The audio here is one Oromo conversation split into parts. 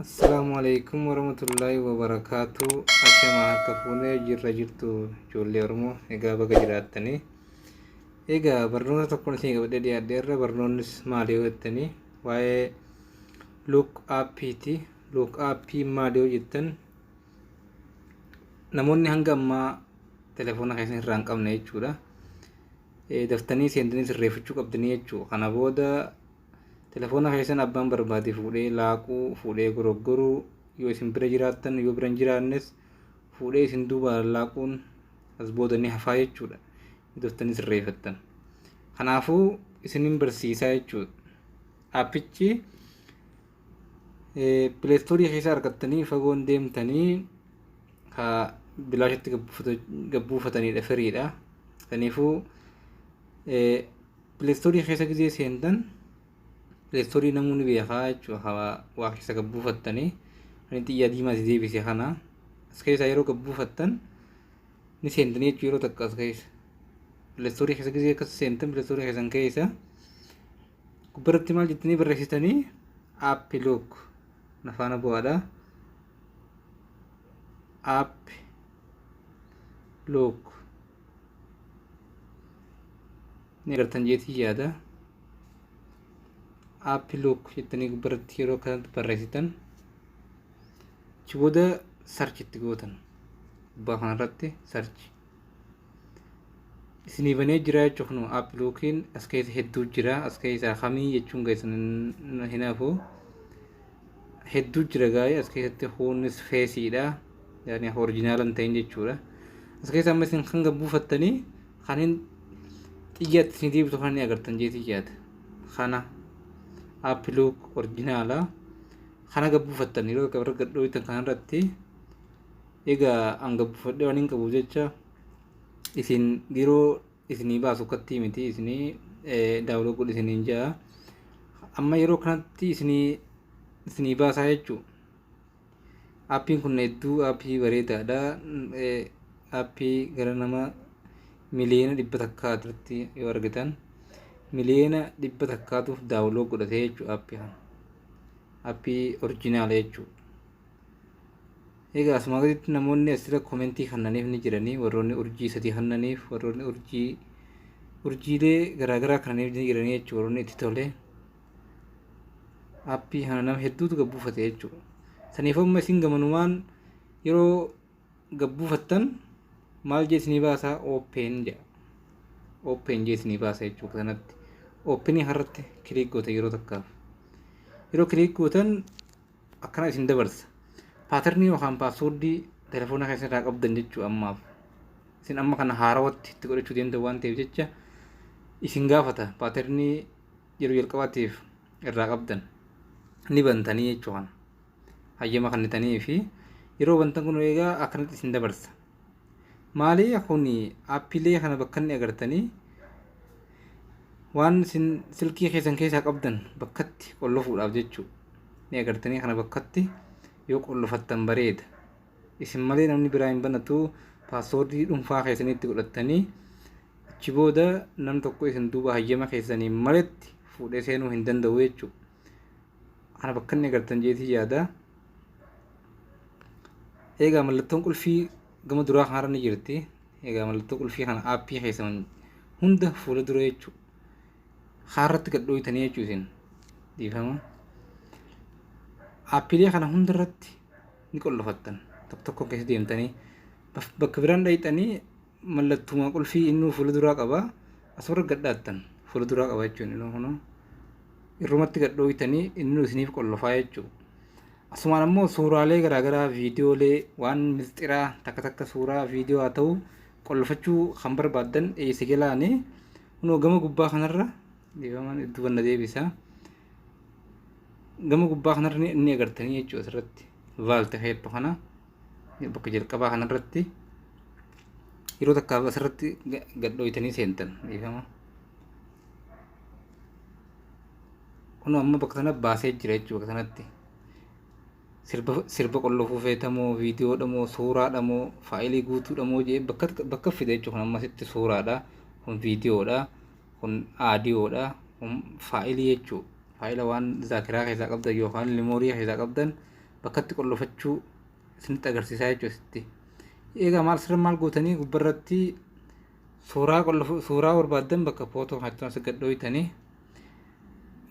Assalaamu alaikum warahmatullaahi wabarakaatu. Ashama harka fuunee jirra jirtu ijoollee Oromoo, egaa baga jiraattanii. Egaa barnoota tokkoon isin qabadhee dhiyaadheerra. Barnoonnis maali yoo jettanii, waa'ee lock appiiti. Lock appii maali yoo jettan, namoonni hanga ammaa telefoona keessan irraa hin qabne jechuudha. Daftanii seentanii sirreeffachuu qabdanii jechuudha. Kana booda telefoona keessan abbaan barbaade fuudhee laaquu, fuudhee goroggoruu, yoo isin bira jiraattan, yoo bira hin jiraannes fuudhee isin duuba laaquun as booda ni hafaa jechuudha. Daftanii sirreeffattan. Kanaafuu isinin barsiisaa jechuudha. Appichi Play Storeii keessa argattanii fagoon deemtanii ka bilaashatti gabbuufatanidha, firiidha. Kanaafuu Play Storeii keessa gizee seentan, Play Storeii namuu ni beekaa jechuudha. Waa keessa gabbuufattanii kan xiyyaa diimaa si deebise kana as keessa yeroo gabbuufattan ni seentanii jechuudha. Yeroo takka as keessa Play Storeii keessa gizee akkas seentan, Play Storeii keessan keessa gubbarratti maal jettanii barreessitanii? App lock nafaana bu'aadha. App lock ni agartan jeetii yaada. App lock jettanii gubbarratti yeroo kanatti barreessitan, achi booda search itti gootan. Gubbaa kanarratti search isinii banee jira jechuun kun app lockiin as keessa hedduu jira. As keessa kamii jechuun keessan hin hafu, hedduu jira gaa'ee as keessatti. Kunis fakeiidha, yaani original hin ta'in jechuudha. As keessa amma isin kan gabbuufattanii kan hin xiyyaatti isin deebitu kan ni agartan jeetii yaada. Kana app lock originala kana gabbuufattan yeroo bakka gadhooytan kanarratti. Egaa an gabbuufadhee waan hin qabu jecha, isin yeroo isinii baasu akkatti miti, isinii download godhu isiniin ja'a. Amma yeroo kanatti isinii baasaa jechuu. Appiin kun hedduu appii bareedaadha. Appii gara nama 100,000,000 irratti yoo argitan, 100,000,000tu download godhatee jechuudha appii kana. Appii originala jechuudha. Egaa asuma gaditti namoonni asirra commentii kennaniif ni jiranii. Warroonni urjii sadii kennaniif, warroonni urjiilee garaagaraa kennaniif ni jiranii jechuudha. Warroonni itti tole appii kana nama hedduutu gabbuufate jechuudha. Saniif amma isin gamanumaan yeroo gabbuufattan maal jee isinii baasaa? Open jedha. Open jee isinii baasa jechuudha. Kanatti openii har'atti click gootan yeroo takkaaf. Yeroo click gootan akkana isin dabarsa. Patternii yookaan passwordii telefoona keessa irraa qabdan jechuu ammaaf. Isin amma kana haarawatti itti godhachuu deemtan waan ta'eef jecha isin gaafata. Patternii yeroo jalqabaatiif irraa qabdan ni bantanii jechuu kana. Hayyama kennitanii fi yeroo bantan kun egaa akkanatti isin dabarsa. Maali kun? Appiilee kana bakka inni agartanii waan isin silkii keessan keessaa qabdan bakkatti qollofuudhaaf jechuu ni agartanii. Kana bakkatti yoo qollofattan bareeda. Isin malee namni biraa hin banatu. Passwordii dhuunfaa keessanitti godhattanii achi booda nam tokko isin duuba hayyama keessanii maletti fuudhee seenuu hin danda'u jechuudha. Kana bakka inni agartan jeetii yaada. Egaa mallattoon qulfii gama duraa kanarra ni jirti. Egaa mallattoo qulfii kana appii keessan hunda fuula dura jechuudha. Haarratti gad dhooytanii jechuu isin dhiifama. Appiilee kana hunda irratti ni qollofattan. Tokko tokko keessa deemtanii bakka biraan dhayxanii mallattuma qulfii inni fuula duraa qaba. Asirra gad dhaattan fuula duraa qaba jechuun inni kunoo irrumatti gad dhooytanii inni isiniif qollofaa jechuudha. Asumaan ammoo suuraalee garaagaraa, viidiyoolee, waan mistiraa takka takka, suuraa viidiyoo haa ta'u, qollofachuu kan barbaaddan eessa jalaanii? Kunoo gama gubbaa kanarra, dhiifamaan iddoo banna deebisa. Gama gubbaa kanarra ni agartanii jechuudha. Asirratti vault heettu kana bakka jalqabaa kanarratti yeroo takkaaf asirratti gad dhooytanii seentan, dhiifama. Kunoo amma bakka sana baasee jira jechuudha. Bakka sanatti sirba qollofuu feetamoo, viidiyoodhamoo, suuraadhamoo, faayilii guutuudhamoo jee bakka bakka fide jechuudha. Kun ammasitti suuraadha, kun viidiyoodha, kun aadiyoodha, kun faayilii jechuudha. Faayila waan zaakiraa keessaa qabdan yookaan memory keessaa qabdan Bakka itti qollofachuu isinitti agarsiisaa jechuudha asitti. Egaa maal sirra maal gootanii gubbarratti suuraa qollofu, suuraa barbaaddan bakka photo kanatti as gadhooytanii,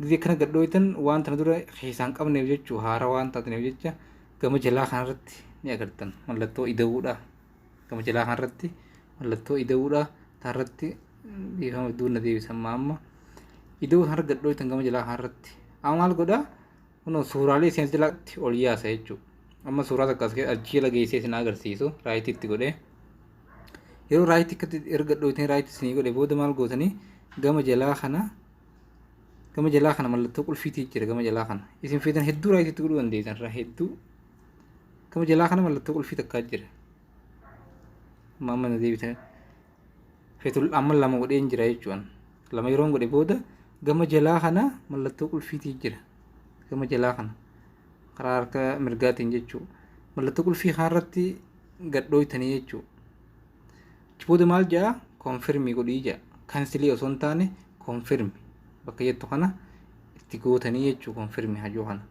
gizee kana gadhooytan waan tana dura keessaan qabneef jechuu, haaraa waan taataniif jecha gama jalaa kanarratti ni agartan mallattoo ida'uudha. Gama jalaa kanarratti mallattoo ida'uudha. Taarratti dhiifama duuna deebisan amma ida'uu kanarra gadhooytan gama jalaa kanarratti. Amma maal godhaa? Kunoo suuraalee isin jalaatti ol yaasa jechuudha. Amma suuraa takka as achi jala geessee isin agarsiisu right itti godhee. Yeroo right akkatti erga dhooytanii right isinii godhe booda maal gootanii gama jalaa kana mallattoo qulfiitii jira gama jalaa kana. Isin feetan hedduu right itti godhuu dandeessan irraa hedduu. Gama jalaa kana mallattoo qulfii takkaa jira. Amma na deebisan. Feetu amma lama godheen jira jechuudha. Lama yeroon godhe booda gama jalaa kana mallattoo qulfiitii jira. Gama jalaa kana karaa harka mirgaatiin jechuudha. Mallattoo qulfii kanarratti gadhooytanii jechuudha. Achi booda maal jedhaa? Confirm godhii jedha. Cancel osoo hin taane confirm bakka jettu kana itti gootanii jechuudha, confirm hajuu kana.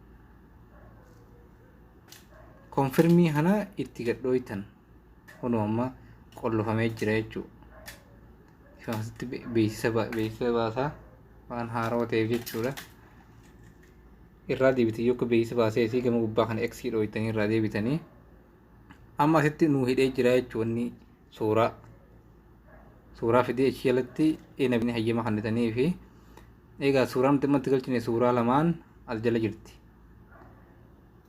Confirm kana itti gadhooytan, kunoo amma qollofamee jira jechuudha. Asitti beeksisa baasaa waan haarawaa ta'eef jechuudha. Irraa deebitanii yookaan beeksisa baasee asii gama gubbaa kana X dhooytanii irraa deebitanii amma asitti nuu hidhee jira jechuudha. Inni suuraa fidee achi jalatti namni hayyama kennitanii fi egaa suuraa nuti ammatti galchine suuraa lamaan as jala jirti.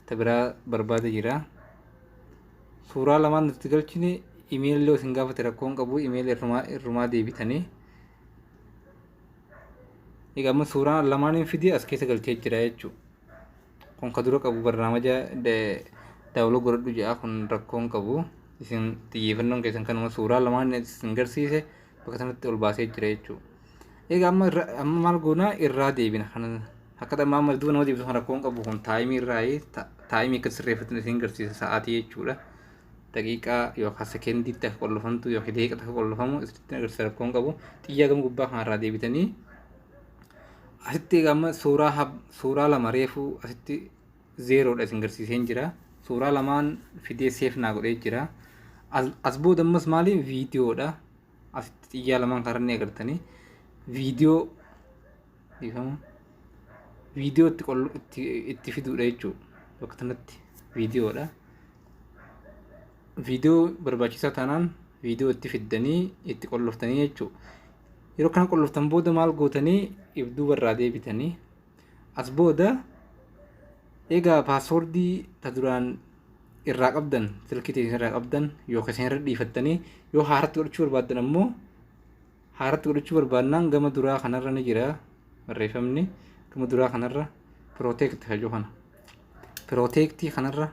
Ta biraa barbaada jira. Suuraa lamaan nuti galchine email illee isin gaafate rakkoon qabu, email irrumaa deebitanii. Egaa amma suuraa lamaaniin fidee as keessa galchee jira jechuudha. Kun ka dura qabu barnaamaja download godhadhu jedha, kun rakkoon qabu. Isin xiyyeeffannoon keessan kanuma, suuraa lamaan isin garsiise bakka sanatti ol baasee jira jechuudha. Egaa amma maal goonaa? Irraa deebina kana. Akka amma amma duuba nama deebisu kan rakkoon qabu, kun time irraa time akka sirreeffatan isin garsiisa, sa'aatii jechuudha. Daqiiqaa yookaan sekendiitti akka qollofamtu yookaan daqiiqaa akka qollofamu isinitti agarsiisa, rakkoon qabu. Xiyyaa gama gubbaa kanarraa deebitanii asitti egaa amma suuraa lama reefuu asitti zeeroodha isin garsiiseen jira. Suuraa lamaan fidee save naa godhee jira. As booda ammas maali? Viidiyoodha. Asitti xiyyaa lamaan karaa ni agartanii. Viidiyoo, dhiifama. Viidiyoo itti fiduudha jechuudha. Bakka kanatti viidiyoodha. Viidiyoo barbaachisaa taanaan viidiyoo itti fiddanii itti qolloftanii jechuudha. Yeroo kana qolloftan booda maal gootanii? Ibduu irraa deebitanii as booda egaa password ta duraan irraa qabdan, silkii teessan irraa qabdan yookaan isin irra dhiifattanii yoo haaratti godhachuu barbaaddan ammoo, haaratti godhachuu barbaadnaan gama duraa kanarra ni jira barreeffamni, gama duraa kanarra protect hajuu kana, protect kanarra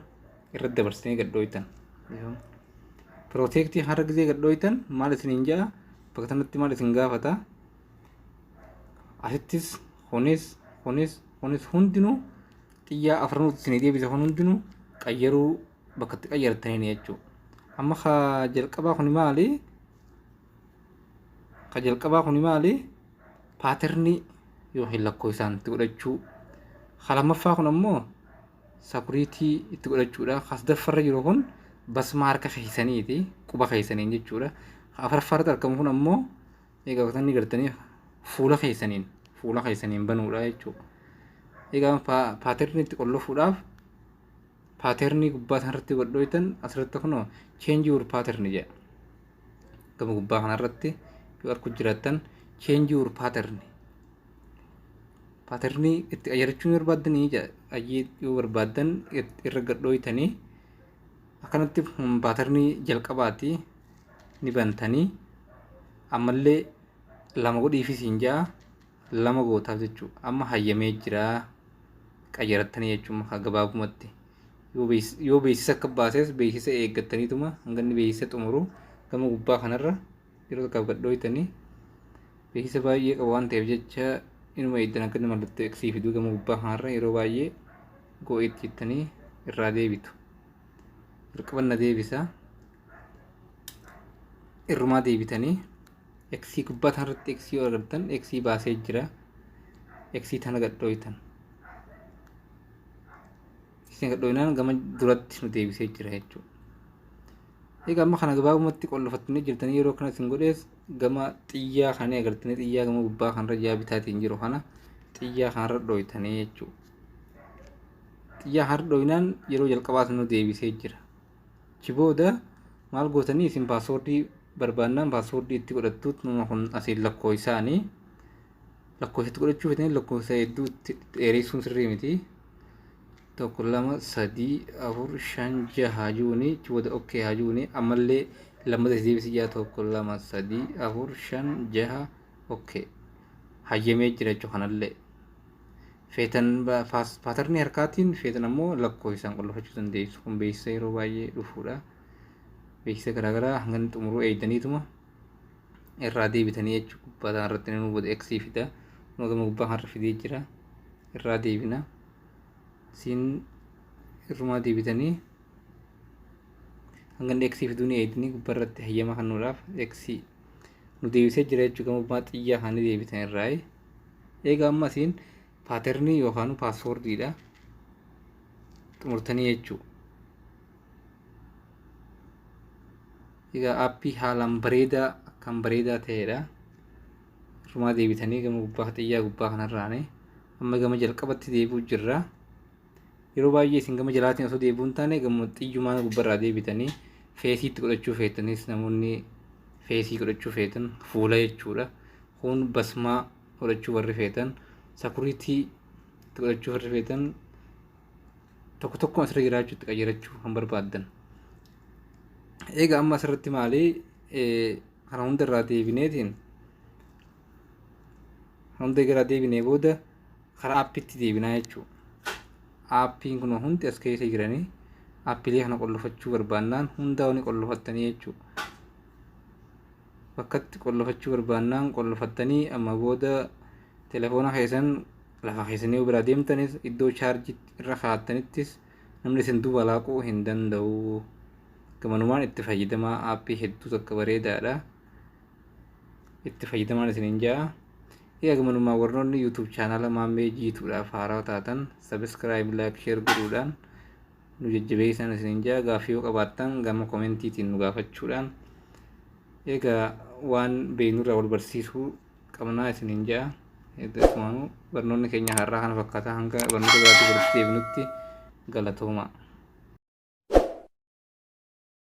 irra dabarsitanii gadhooytan. Protect kanarra gizee gadhooytan maal isiniin jedha? Bakka kanatti maal isin gaafata? Asittis kunis hundinuu xiyyaa afranuu isinii deebisa, kun hundinuu qayyaruu bakka itti qayyartaniin jechuudha. Amma ka jalqabaa kun maali? Ka jalqabaa kun maali? Pattern yookiin lakkoofsaan itti godhachuu. Ka lammaffaa kun ammoo security itti godhachuudha. Ka sadaffaarra jiru kun basmaa harka keessaniiti, quba keessaniin jechuudha. Ka afuraffaarratti argamu kun ammoo egaa bakka inni gartanii fuula keessaniin banuudha jechuudha. Egaa pattern itti qollofuudhaaf pattern gubbaa sanarratti godhooytan, asirratti kunoo "change your pattern" jedha. Gama gubbaa kanarratti yoo argu jiraattan "change your pattern". Pattern itti qayyarachuu yoo barbaaddanii ayyee yoo barbaaddan irra gadhooytanii akkanatti pattern jalqabaati ni bantanii, ammallee lama godhiifis hin ja'a, lama gootaaf jechuudha. Amma hayyamee jira qayyarattanii jechuudha gabaabumatti. Yoo beeksisa akka baases beeksisa eeggattaniituma hanga inni beeksisa xumuru gama gubbaa kanarra yeroo tokkoof gadhooytanii, beeksisa baay'ee qaba waan ta'eef jecha inuma eegdan akka inni mallattoo X fiduu gama gubbaa kanarra yeroo baay'ee goo'eetti jettanii irraa deebitu. Jalqaba na deebisa. Irrumaa deebitanii X gubbaa kanarratti X yoo agartan X baasee jira. X tana gadhooytan. Isin gadhooyinaan gama duratti nu deebisee jira jechuudha. Egaa amma kana gabaabumatti qollofattanii jirtanii, yeroo kana isin godhees gama xiyyaa kana agartanii, xiyyaa gama gubbaa kanarra ji'a bitaatiin jiru kana xiyyaa kanarra dhooytanii jechuudha. Xiyyaa kanarra dhooynaan yeroo jalqabaas nu deebisee jira. Achi booda maal gootanii, isin passwordii barbaannaan passwordii itti godhattuut, numa kun asiin lakkoofsaanii lakkoofsatti godhachuu fedhanii lakkoofsa hedduu itti dheeressuun sirrii miti. Tokko, lama, sadii, afur, shan, jaha juuni. Achi booda okay haa juuni. Ammallee lammata si deebisi jaa. Tokko, lama, sadii, afur, shan, jaha, okay, hayyamee jira jechuu. Kanallee feetan patternii harkaatiin, feetan ammoo lakkoofsaan qollofachuu dandeessu. Kun beeksisa yeroo baay'ee dhufuudha. Beeksisa garaagaraa hanga inni xumuruu eegdaniituma irraa deebitanii jechuudha. Gubbaa irratti nu booda X fida. Gama gubbaa kanarra fidee jira. Irraa deebina. Siin irrumaa deebitanii hanga inni X fiduu ni eegdanii, gubbaa irratti hayyama kennuudhaaf X nu deebisee jira jechuudha. Gama gubbaa xiyyaa kan deebitan irraa. Egaa amma asiin patternii yookaan passwordiidha xumurtanii jechuudha. Egaa appii haalaan bareedaa, akkaan bareedaa ta'edha. Irrumaa deebitanii gama gubbaa xiyyaa gubbaa kanarraani amma gama jalqabatti deebi'u jirra. Yeroo baay'ee isin gama jalaatiin osoo deebi'uu hin taane gama xiyyumaan gubbarraa deebitanii faceiitti godhachuu feetanis, namoonni faceii godhachuu feetan fuula jechuudha. Kun basmaa godhachuu warri feetan, security godhachuu warri feetan, tokko tokkoon asirra jiraachuu itti qajeelachuu kan barbaaddan. Egaa amma asirratti maali, kana hunda irraa deebineetiin, hunda irraa deebinee booda karaa appiitti deebinaa jechuudha. Appiin kun hundi as keessa jiranii, appiilee kana qollofachuu barbaannaan hundaa ni qollofattanii jechuudha. Bakkatti qollofachuu barbaannaan qollofattanii, amma booda telefoona keessan lafa keessanii yoo biraa deemtanis, iddoo chaarjii irra kaa'attanittis namni isin duuba laaquu hin danda'u. Gamanumaan itti fayyadamaa, appii hedduu takka bareedaadha. Itti fayyadamaan isiniin ja'a. Egaa gamanumaan warroonni YouTube channela Maammee Jiituudhaaf haarawaa taatan subscribe, like, share godhuudhaan nu jajjabeessan isiniin ja'a. Gaaffii yoo qabaattan gama commentiitiin nu gaafachuudhaan, egaa waan beeknurraa wal barsiisuu qabnaa isiniin ja'a. Egaa barnoonni keenya har'aa kana fakkaata. Hanga barnoota biraatti walitti deebinutti galatooma.